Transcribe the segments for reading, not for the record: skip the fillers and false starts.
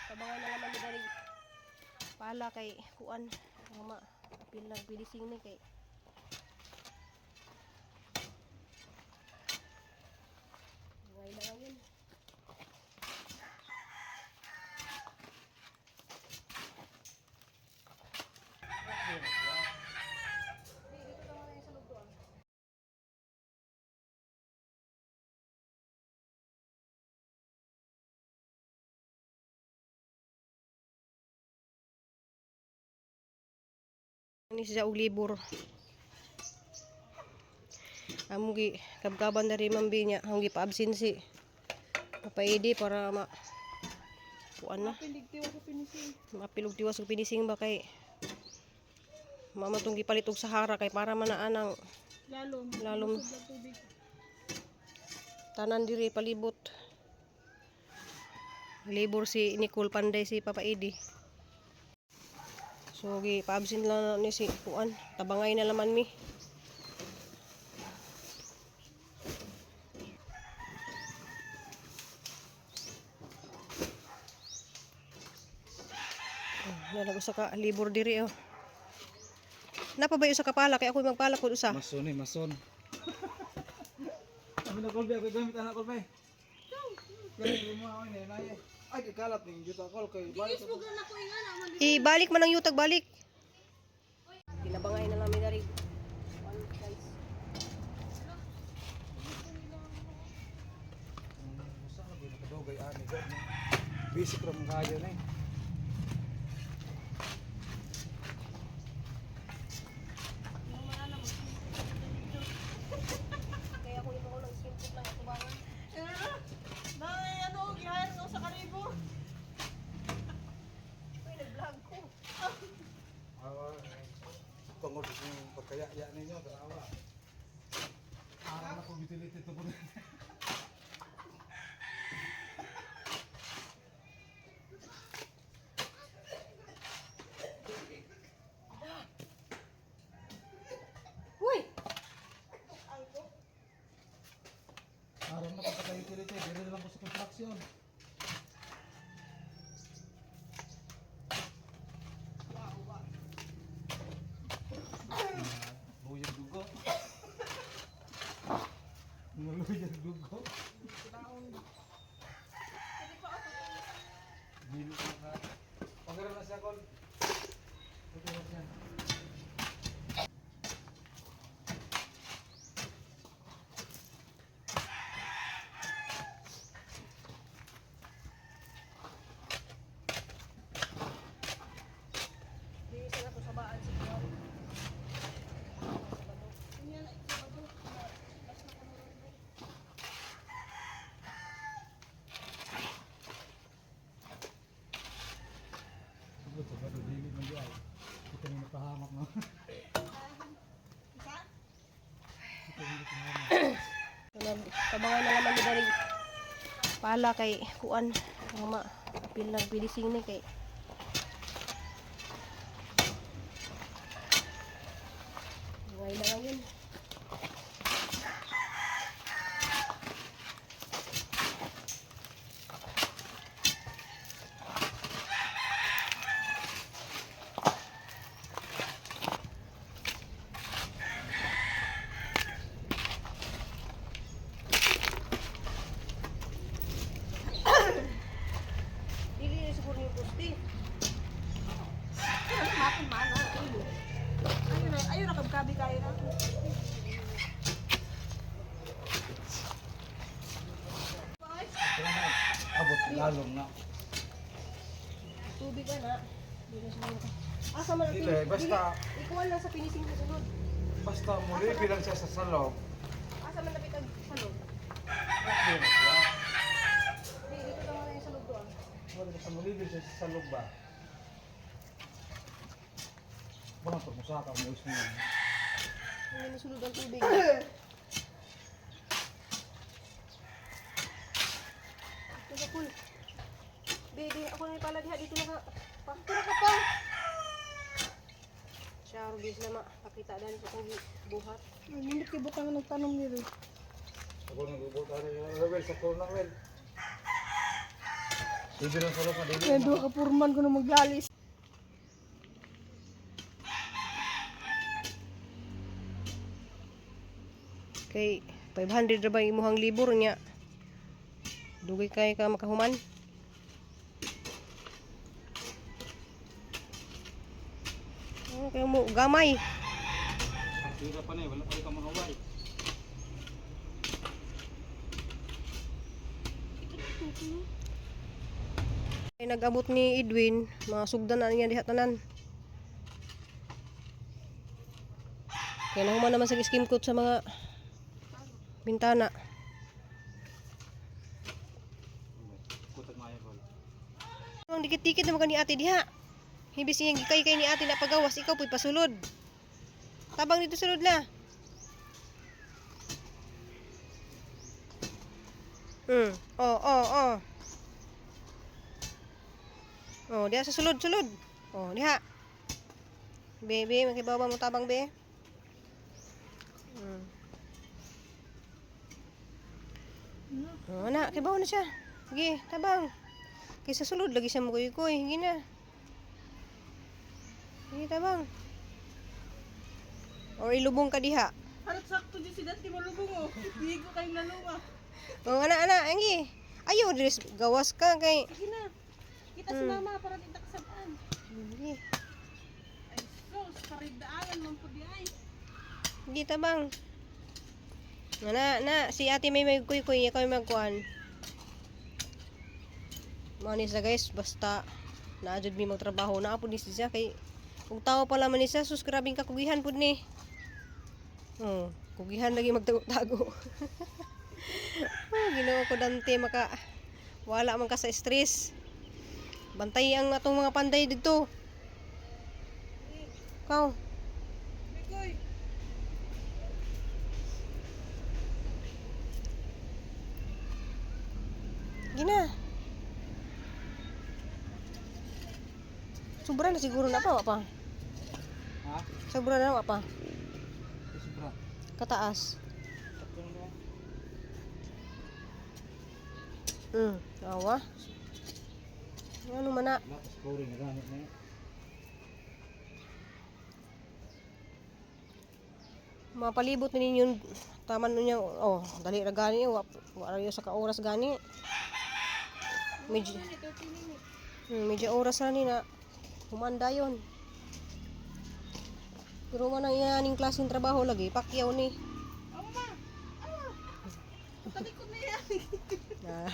Tabangay na naman ni dari pala kay kuan nga ma apil lang pilising ni kay Ngay na ngayon. Ni siya og libur. Amo gi kabkaban dari mambi niya, ang gi paabsensi. Papaidi para ma kuan na. Pindigtiwa sa pinising. Mapilog tiwas og pinising ba kay mama tong gipalit og Sahara kay para man na anang Lalom. Lalom. Lusog lang tubig. Tanan diri palibot. Labor si Nicole Panday si Papa Edi. So gi paabsent lang na ni si kuan, tabangay na laman mi. Oh, nalag usa ka libor diri oh. Napa ba usa ka pala kay ako magpala kod usa. Mason eh, mason. Kami na kolbe, ako gamit anak kolbe. Gamit mo ako ini, nay. Ay, kikalat ning juta kol kay balik. Mo na ko inga na man. Ibalik man ang yutag balik. Tinabangay na lang mi dari. One guys. Usa na gyud nakadugay ani gud. Basic ra man kayo ni. Kaya ako imo lang simpot lang ako bangan. Nay, ano, gihire ko sa karibo. Uy, nag-vlog ko. Awa. Tungod sa inyong pagkaya-ya ninyo, tanawa. Ara na ko utility to po. Uy! Ara na ko pagka-utility, dili na lang ko sa construction. Luyag dugo. Naluyag dugo. Dili ko na. Pagkaroon na siya, Kol. Pagkaroon na siya. Di sa na sa baan si Kuya. Sabot sa bato, dili man di ay. Kita ni napahamak no. Kita ni napahamak. Tabangay na naman ni dari pala kay kuan nga ma apil lang pilising ni kay Ngay na ngayon. Dili na siguro yung poste. Ano mapon man na. Ayun na, ayun na kabkabi kayo na. Abot lalong na. Tubig ana. Dili na siguro. Asa man ang Dili, pinising? basta- Dili, ikuan lang sa pinising sa sulod. Basta muli bilang siya sa salog. Asa man napit ang salog? Okay na siya. Di, dito lang na yung salog doon. Wala basta muli bilang siya sa salog ba? Baka pag musaka mo is mo. Hindi na sulod ang tubig. Ito sa pool. Baby, ako na yung pala diha. Dito na ka. Pa. Dito na ka pa. Siya, Rubis na makakita dahil sa kong buhat. Nindot kay butang nagtanom nito. Ako nang gubot ani Well, sa corner well. Dili lang solo ka dili. Kaya duha ka purman ko na maglalis. Kay 500 ra ba yung imuhang libur niya? Dugay kay ka makahuman. Oh, kay mo gamay. Tira pa na eh, wala pa ka mahaway. Ay, nag-abot ni Edwin, masugdan na niya diha tanan. Kaya nahuman naman sa skim coat sa mga bintana. Kutag maayo bol. Ang dikit-dikit naman ka ni ate diha. Hibis niya gikay kay ni ate na pagawas, ikaw po'y pasulod. Tabang dito sulod na. Oh. Oh, diha sa sulod, sulod. Oh, diha. Bebe, makibawa mo tabang be. Oh, na, kibaw na siya. Sige, tabang. Kaysa sulod lagi siya maguykoy. Sige na. Sige, tabang. Or ilubong ka diha. Harap sakto din si Dante malubong oh. Hindi ko kayo nalunga. Oh, ana ana, angi. Ayaw dres gawas ka kay. Sige na. Kita si mama para di takasabaan. Sige. Ay sus, paridaanan man po di ay. Sige, tabang. Ana, na, si ate may kuy-kuy, ikaw may magkuan. Mao ni siya guys, basta naa jud mi magtrabaho na pud ni siya kay ug tao pala man ni siya, sus grabing kakugihan pud ni. Oh, kugihan lagi magtago-tago. Oh, Ginoo ko Dante maka wala man ka sa stress. Bantay ang atong mga panday didto. Kaw, Mikoy. gina. Sobra na siguro na pa, wa pa. Ha? Sobra na wa pa. Sobra. Kataas. Sakto na ba? Awa. Ano man na? Wala pa scoring na gamit na. Mapalibot na ninyo taman niya. Oh, dali ra gani wa wa ra sa ka oras gani. Medyo medyo oras na ni na humanda yon. Pero man ang iyaning klaseng trabaho lagi pakyaw ni. Awa ma. Awa. Talikod na yan. Ah.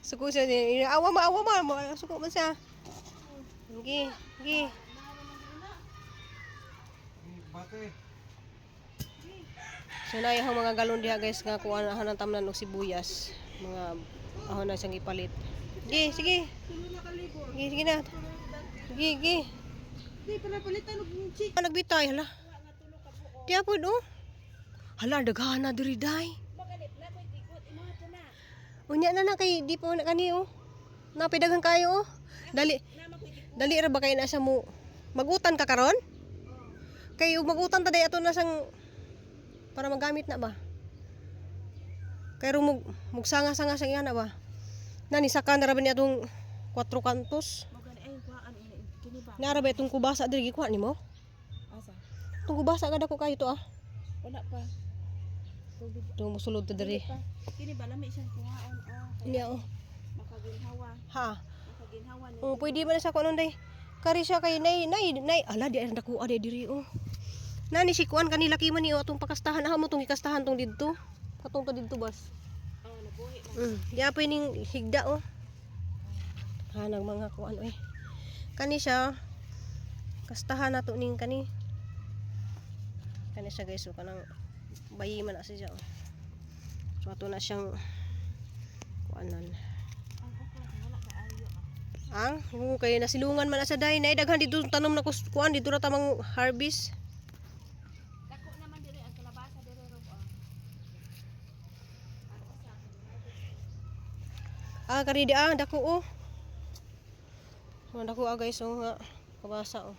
Suko siya ni awa ma awa ma suko man siya. Sige, sige. Bate. So na yung mga galon diha guys nga kuha na ng tamnan og sibuyas. Mga ahon na siyang ipalit. Sige, sige. Tulo na kalibor. Sige, sige na. Sige, sige. Di pala palitan og chick. Ah, nagbitay hala. Diya pod oh. Hala daghan na diri day. Unya na na kay di pa na kani oh. Napidaghan kayo oh. Dali. Dali ra ba kay na siya mo magutan ka karon? Kay ug magutan ta day ato na sang para magamit na ba? Kay rumug mugsanga-sanga sang iya na ba? Nani saka na ra ba ni atong 4 kantos? Mo gani ay kuhaan ini kini ba? Nara ba itong kubasa diri gikuha nimo? Asa? Itong kubasa kada ko kayo to ah. Wala pa. Tubig Itong musulod ta diri. pa. Kini ba lami siyang kuhaan oh. Niya oh. Makaginhawa. Ha. Makaginhawa ni. Oh, pwede man na sa kuan day. Kari siya kay nay nay nay ala di ay nakuha di diri oh. Nani si kuan kanila laki man ni oh, atong pakastahan ah mo tong gikastahan tong didto. Katong to didto bas. Oh, nabuhi man. Di apoy ning higda oh. Hanag mga kuan oy. Kani siya kastahan nato ning kani. Kani siya guys oh, kanang bayi man na siya oh. So ato na siyang kuanan. Ang okra wala ka ayo. Ang oo, kay nasilungan man na sa day nay daghan dito tanom na kus kuan dito ra tamang harvest. Dako naman dire ang kalabasa dire ro. Oh. Ah kari di ah dako oh. Mga dako ah guys oh nga kabasa oh.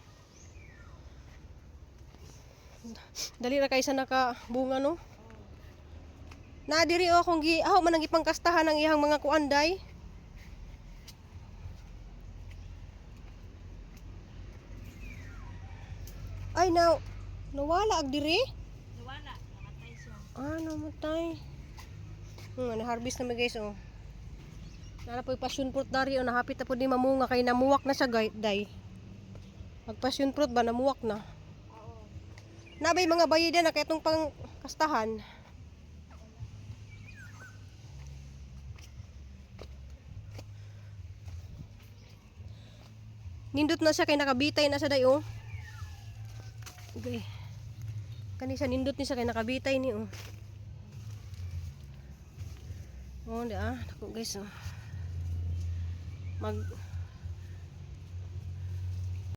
Dali ra kay sa nakabunga no. Na diri oh kung gi aho man ang gipangkastahan ang iyang mga kuan day. Ay, now. Nawala ag diri? Nawala, namatay siya. Ah, namatay. Na-harvest na guys, oh. Nara po yung passion fruit dari, oh. Nahapit na po ni mamunga kay namuwak na siya, guy, day. Pag passion fruit ba, namuwak na. Oo. Nabay mga bayida na kaya itong pang kastahan. Nindot na siya kay nakabitay na siya day oh. Okay. Kani siya nindot ni siya kay nakabitay ni oh. Oh, di ah, nako guys oh. Mag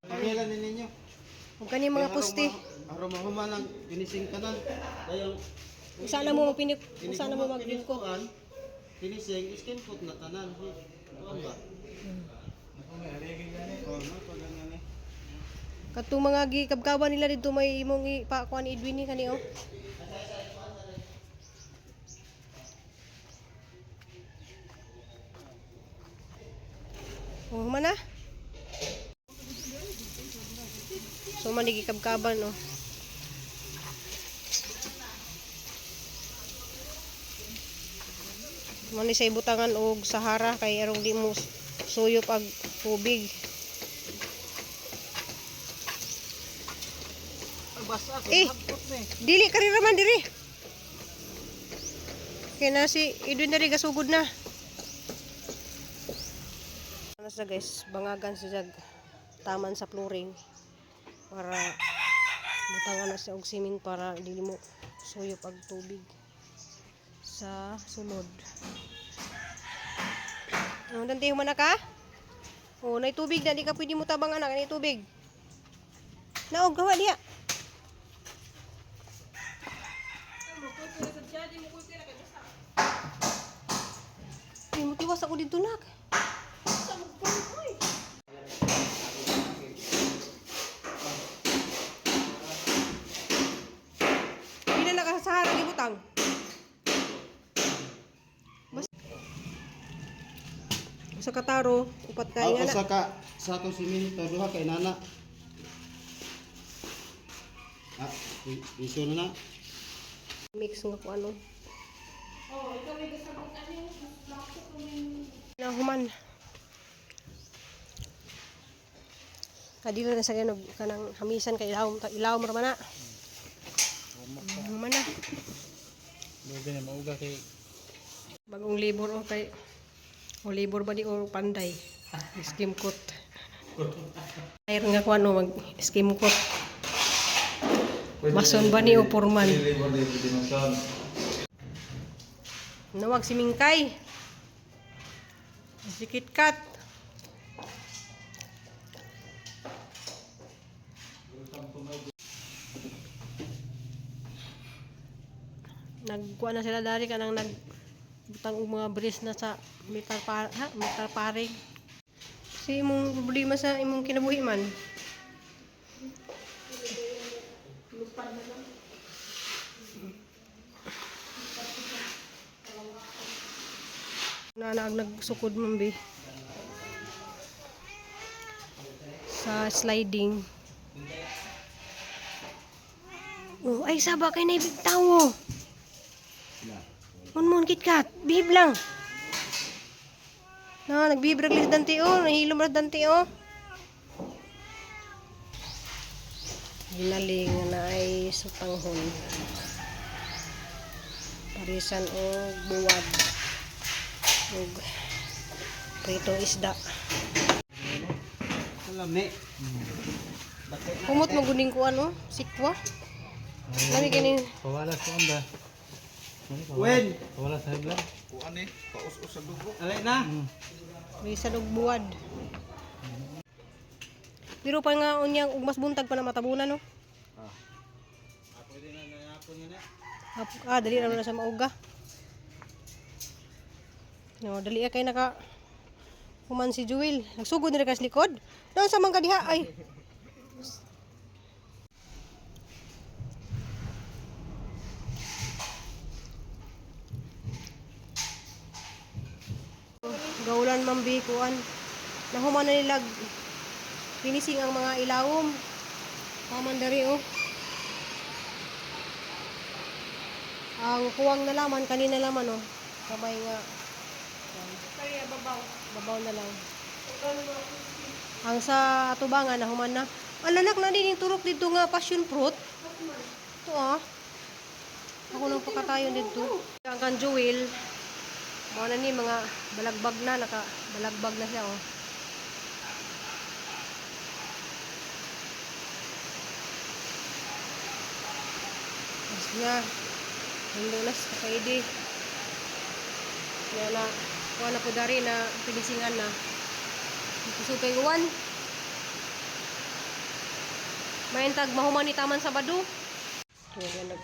Pamela ni ninyo. Huwag kani mga puste. Aron mahuman ang ginising kanan. Dayon Usa na mo magpinik, usa na mo maglingkod. Finising skin coat na tanan. Kuan ba? Oh, no, pag ganyan eh. Katong mga gikabkaban nila dito may imong ipakuan ni Edwin ni kani oh. Oh, human na. So man gikabkaban oh. Man ni sa ibutangan og Sahara kay arong di mo suyop ag tubig. Basa ako, Eh. hagpot na eh. Dili kari raman diri. Kay na si Edwin diri gasugod na. Ano siya guys, bangagan siya jag taman sa flooring para butangan na siya og cement para dili mo suyop ag tubig sa sulod. Ano dante human na ka? Oh, nay tubig na di ka pwede mo tabang anak, nay tubig. Naog gawa diya. Ay, mutiwas ako dito nak. Hindi na nakasahara ni butang. Bas sa kataro, upat kay Ang nga na. usa ka sako simento duha kay nana. Ah, iso na na. Mix nga ko ano. Na human. Kadilo na sa ganog kanang hamisan kay ilawom ta ilawom ra man na. Human na. Lugi na mauga kay Bagong labor o kay o labor ba di o panday. Skim coat. Ayr nga ko ano mag skim coat. Mason ba ni o foreman? labor day pwede mason. Nawag si Mingkay. Si KitKat. Nagkuha na sila dari kanang nag butang og mga bris na sa metal pa ha, metal paring. Si imong problema sa imong kinabuhi man. Nanaag nagsukod man bi. Sa sliding. Oh, ay saba kay na ibig tawo. Munmun KitKat, bihib lang. Na, nagbihib ra glis dante oh, nahilom ra dante oh. Ginaling na ay sutanghon. Parisan og buwad og pritong isda. Lami. Kumot mo guning ko ano, sikwa. Lami kini Pawala sa anda. Wen, Pawala sa hibla. alay na. bisan og buwad. Pero pa nga unyang ug mas buntag pa na matabunan no. Ah, pwede na nayapon yun eh. Ah, dali ra na sa mauga. No, dali kay naka human si Jewel. Nagsugod nila ka sa likod. Doon sa mga diha ay. Gaulan man bi kuan. Nahuman na nila finishing ang mga ilawom. Taman dari oh. Ang kuwang na laman kanina laman oh. Kamay nga. Kaya babaw. Babaw na lang. Ang sa atubangan na human na. Ang lanak na din yung turok dito nga passion fruit. Ito ah. Ako nang pakatayon dito. Ang kanjuwil. Mao na ni mga balagbag na naka balagbag na siya oh. Mas na. Hindi na sa kaidi. Yan na. Kuha na po dari na pinisingan na. Kusog kay uwan. Maintag mahuman ni taman Sabado. Wala nag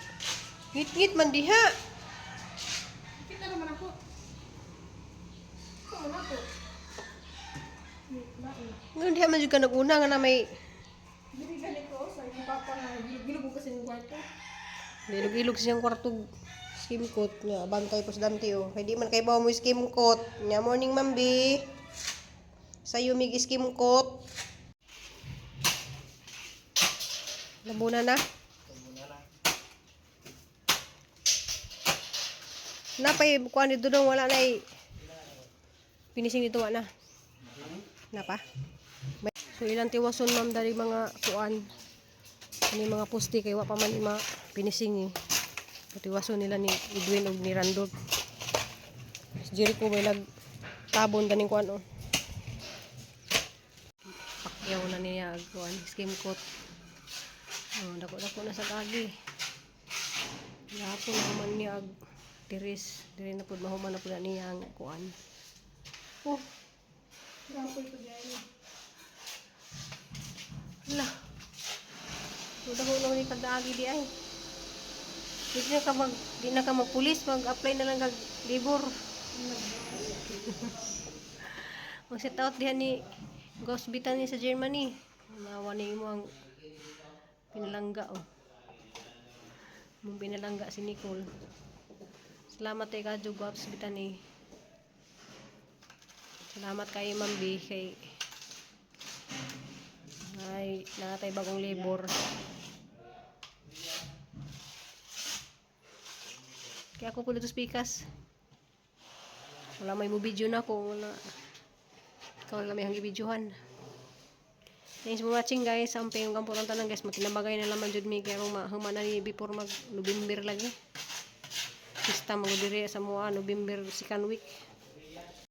Ngit-ngit man diha. Kita naman ako. Ito man ako. Ngan diha man jud ka nag-una nga na may Dili gani ko sa imong papa nga gilog kasi yung kwarto. Ilog-ilog siyang kwarto skim coat nga bantay presidente oh. Kay di man kay bawo mo skim coat. Nya morning ma'am B. Sayo mig skim coat. Labuna na. Napay kuan dito dong wala na finishing dito wala na. Napa? So ilang tiwason ma'am dari mga kuan. Ini mga pusti kay wa pa man ima finishing eh. Tiwason nila ni Edwin og ni Randolph. Si Jericho may nagtabon ganing kuan oh. Pakyaw na niya og kuan skim coat. Oh, dako-dako na sa kagi. Gahapon na man niya og tiris diri na pud mahuman na pud na niya ang kuan. Oh, Gapoy ko dyan. Hala. Dako na ni kagaagi di ay. Di na ka magpulis, mag-apply na lang kag libor. Mag-set out diha ni Gosbitan ni sa Germany. Nawa ni imo ang pinalangga oh. Mong pinalangga si Nicole. Salamat kay Kadyo Guaps Bitani. Salamat kay Ma'am B kay ay natay bagong labor. Kaya ako po dito pikas. Wala may mo-video na ako. Wala. Ikaw na lang may hanggi videohan. Thanks for watching guys. Ang payong kampo lang tanan guys. Matinabagay na laman jud mi kaya kung mahuma na ni before mag November lagi. Pista mo diri sa mua November second week.